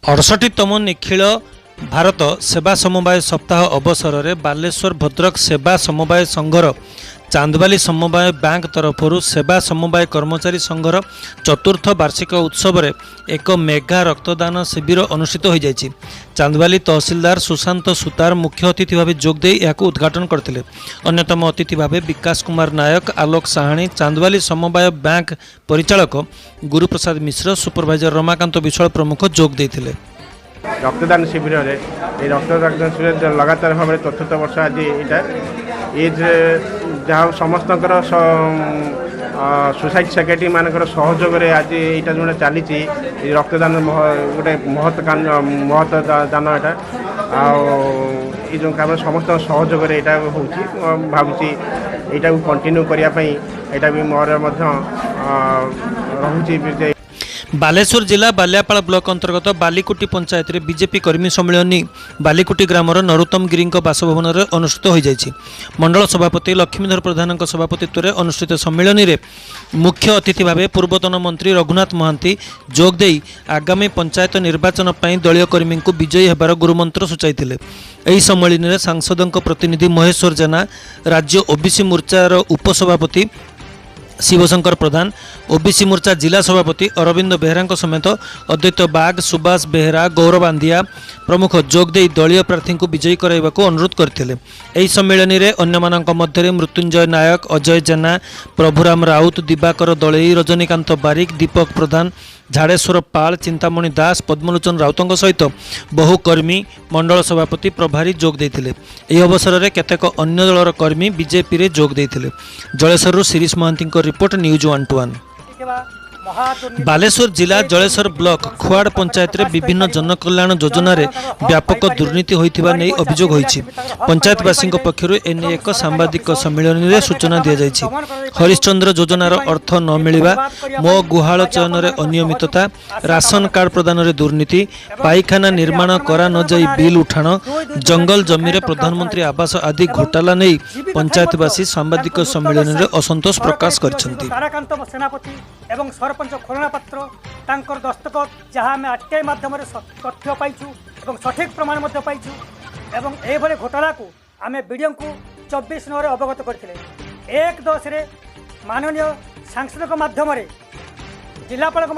68ତମ ନିଖିଳ ଭାରତ ସେବା ସମବାୟ ସପ୍ତାହ ଅବସରରେ ବାଲେଶ୍ୱର ଭଦ୍ରକ ସେବା ସମବାୟ ସଂଘର ଚାନ୍ଦବାଲି ସମବାୟ ବ୍ୟାଙ୍କ ତରଫରୁ ସେବା ସମବାୟ କର୍ମଚାରୀ ସଂଘର ଚତୁର୍ଥ ବାର୍ଷିକ ଉତ୍ସବରେ ଏକ ମେଗା ରକ୍ତଦାନ ଶିବିର ଅନୁଷ୍ଠିତ ହୋଇଯାଇଛି। ଚାନ୍ଦବାଲି ତହସିଲଦାର ସୁଶାନ୍ତ ସୁତାର ମୁଖ୍ୟ ଅତିଥି ଭାବେ ଯୋଗଦେଇ ଏହାକୁ ଉଦ୍ଘାଟନ କରିଥିଲେ। ଅନ୍ୟତମ ଅତିଥି ଭାବେ ବିକାଶ କୁମାର ନାୟକ, ଆଲୋକ ସାହାଣୀ, ଚାନ୍ଦବାଲି ସମବାୟ ବ୍ୟାଙ୍କ ପରିଚାଳକ ଗୁରୁପ୍ରସାଦ ମିଶ୍ର, ସୁପରଭାଇଜର ରମାକାନ୍ତ ବିଶ୍ୱାଳ ପ୍ରମୁଖ ଯୋଗ ଦେଇଥିଲେ। ରକ୍ତଦାନ ଶିବିରରେ, ଏଇ ରକ୍ତଦାନ ଶିବିର ଲଗାତାର ଭାବରେ ଚତୁର୍ଥ ବର୍ଷ ଆଜି ଏଇଟା। ଏଇଥିରେ ଯାହା ହଉ, ସମସ୍ତଙ୍କର, ସୋସାଇଟି ସେକ୍ରେଟାରୀ ମାନଙ୍କର ସହଯୋଗରେ ଆଜି ଏଇଟା ଯେଉଁଟା ଚାଲିଛି, ଏଇ ରକ୍ତଦାନ ଗୋଟେ ମହତ ମହତ ଦାନ ଏଇଟା। ଆଉ ଏଇ ଯେଉଁ କାମ ସମସ୍ତଙ୍କ ସହଯୋଗରେ ଏଇଟା ହେଉଛି, ମୁଁ ଭାବୁଛି ଏଇଟାକୁ କଣ୍ଟିନ୍ୟୁ କରିବା ପାଇଁ ଏଇଟା ବି ମୋର ମଧ୍ୟ ରହୁଛି ଯେ ବାଲେଶ୍ୱର ଜିଲ୍ଲା ବାଲିଆପାଳ ବ୍ଲକ ଅନ୍ତର୍ଗତ ବାଲିକୁଟି ପଞ୍ଚାୟତରେ ବିଜେପି କର୍ମୀ ସମ୍ମିଳନୀ ବାଲିକୁଟି ଗ୍ରାମର ନରୋତ୍ତମ ଗିରିଙ୍କ ବାସଭବନରେ ଅନୁଷ୍ଠିତ ହୋଇଯାଇଛି। ମଣ୍ଡଳ ସଭାପତି ଲକ୍ଷ୍ମୀଧର ପ୍ରଧାନଙ୍କ ସଭାପତିତ୍ୱରେ ଅନୁଷ୍ଠିତ ସମ୍ମିଳନୀରେ ମୁଖ୍ୟ ଅତିଥି ଭାବେ ପୂର୍ବତନ ମନ୍ତ୍ରୀ ରଘୁନାଥ ମହାନ୍ତି ଯୋଗ ଦେଇ ଆଗାମୀ ପଞ୍ଚାୟତ ନିର୍ବାଚନ ପାଇଁ ଦଳୀୟ କର୍ମୀଙ୍କୁ ବିଜୟୀ ହେବାର ଗୁରୁମନ୍ତ୍ର ସୂଚାଇଥିଲେ। ଏହି ସମ୍ମିଳନୀରେ ସାଂସଦଙ୍କ ପ୍ରତିନିଧି ମହେଶ୍ୱର ଜେନା, ରାଜ୍ୟ ଓବିସି ମୋର୍ଚ୍ଚାର ଉପସଭାପତି ଶିବଶଙ୍କର ପ୍ରଧାନ, ଓବିସି ମୋର୍ଚ୍ଚା ଜିଲ୍ଲା ସଭାପତି ଅରବିନ୍ଦ ବେହେରାଙ୍କ ସମେତ ଅଦ୍ୱୈତ ବାଗ, ସୁବାସ ବେହେରା, ଗୌରବ ଆନ୍ଦିଆ ପ୍ରମୁଖ ଯୋଗ ଦେଇ ଦଳୀୟ ପ୍ରାର୍ଥୀଙ୍କୁ ବିଜୟୀ କରାଇବାକୁ ଅନୁରୋଧ କରିଥିଲେ। ଏହି ସମ୍ମିଳନୀରେ ଅନ୍ୟମାନଙ୍କ ମଧ୍ୟରେ ମୃତ୍ୟୁଞ୍ଜୟ ନାୟକ, ଅଜୟ ଜେନା, ପ୍ରଭୁରାମ ରାଉତ, ଦିବାକର ଦଳେଇ, ରଜନୀକାନ୍ତ ବାରିକ, ଦୀପକ ପ୍ରଧାନ, ଝାଡ଼େଶ୍ୱର ପାଳ, ଚିନ୍ତାମଣି ଦାସ, ପଦ୍ମଲୋଚନ ରାଉତଙ୍କ ସହିତ ବହୁ କର୍ମୀ, ମଣ୍ଡଳ ସଭାପତି, ପ୍ରଭାରୀ ଯୋଗ ଦେଇଥିଲେ। ଏହି ଅବସରରେ କେତେକ ଅନ୍ୟ ଦଳର କର୍ମୀ ବିଜେପିରେ ଯୋଗ ଦେଇଥିଲେ। ଜଳେଶ୍ୱରରୁ ଶିରୀଷ ମହାନ୍ତିଙ୍କ ରିପୋର୍ଟ, ନ୍ୟୁଜ୍ 121। ବାଲେଶ୍ୱର ଜିଲ୍ଲା ଜଳେଶ୍ୱର ବ୍ଲକ ଖୁଆଡ଼ ପଞ୍ଚାୟତରେ ବିଭିନ୍ନ ଜନକଲ୍ୟାଣ ଯୋଜନାରେ ବ୍ୟାପକ ଦୁର୍ନୀତି ହୋଇଥିବା ନେଇ ଅଭିଯୋଗ ହୋଇଛି। ପଞ୍ଚାୟତବାସୀଙ୍କ ପକ୍ଷରୁ ଏନେଇ ଏକ ସାମ୍ବାଦିକ ସମ୍ମିଳନୀରେ ସୂଚନା ଦିଆଯାଇଛି। ହରିଶ୍ଚନ୍ଦ୍ର ଯୋଜନାର ଅର୍ଥ ନ ମିଳିବା, ମୋ ଗୁହାଳ ଚୟନରେ ଅନିୟମିତତା, ରାସନ କାର୍ଡ ପ୍ରଦାନରେ ଦୁର୍ନୀତି, ପାଇଖାନା ନିର୍ମାଣ କରା ନଯାଇ ବିଲ୍ ଉଠାଣ, ଜଙ୍ଗଲ ଜମିରେ ପ୍ରଧାନମନ୍ତ୍ରୀ ଆବାସ ଆଦି ଘୋଟାଲା ନେଇ ପଞ୍ଚାୟତବାସୀ ସାମ୍ବାଦିକ ସମ୍ମିଳନୀରେ ଅସନ୍ତୋଷ ପ୍ରକାଶ କରିଛନ୍ତି। ତାରାକାନ୍ତ ସେନାପତି ଏବଂ ସରପଞ୍ଚ ଖୋଲଣା ପାତ୍ର, ତାଙ୍କର ଦସ୍ତଖତ, ଯାହା ଆମେ ଆର୍ଟିଆଇ ମାଧ୍ୟମରେ ତଥ୍ୟ ପାଇଛୁ ଏବଂ ସଠିକ୍ ପ୍ରମାଣ ମଧ୍ୟ ପାଇଛୁ। ଏବଂ ଏଇଭଳି ଘୋଟାଲାକୁ ଆମେ ବିଡ଼ିଓଙ୍କୁ 24/9ରେ ଅବଗତ କରିଥିଲେ। 1/10ରେ ମାନନୀୟ ସାଂସଦଙ୍କ ମାଧ୍ୟମରେ ଜିଲ୍ଲାପାଳଙ୍କ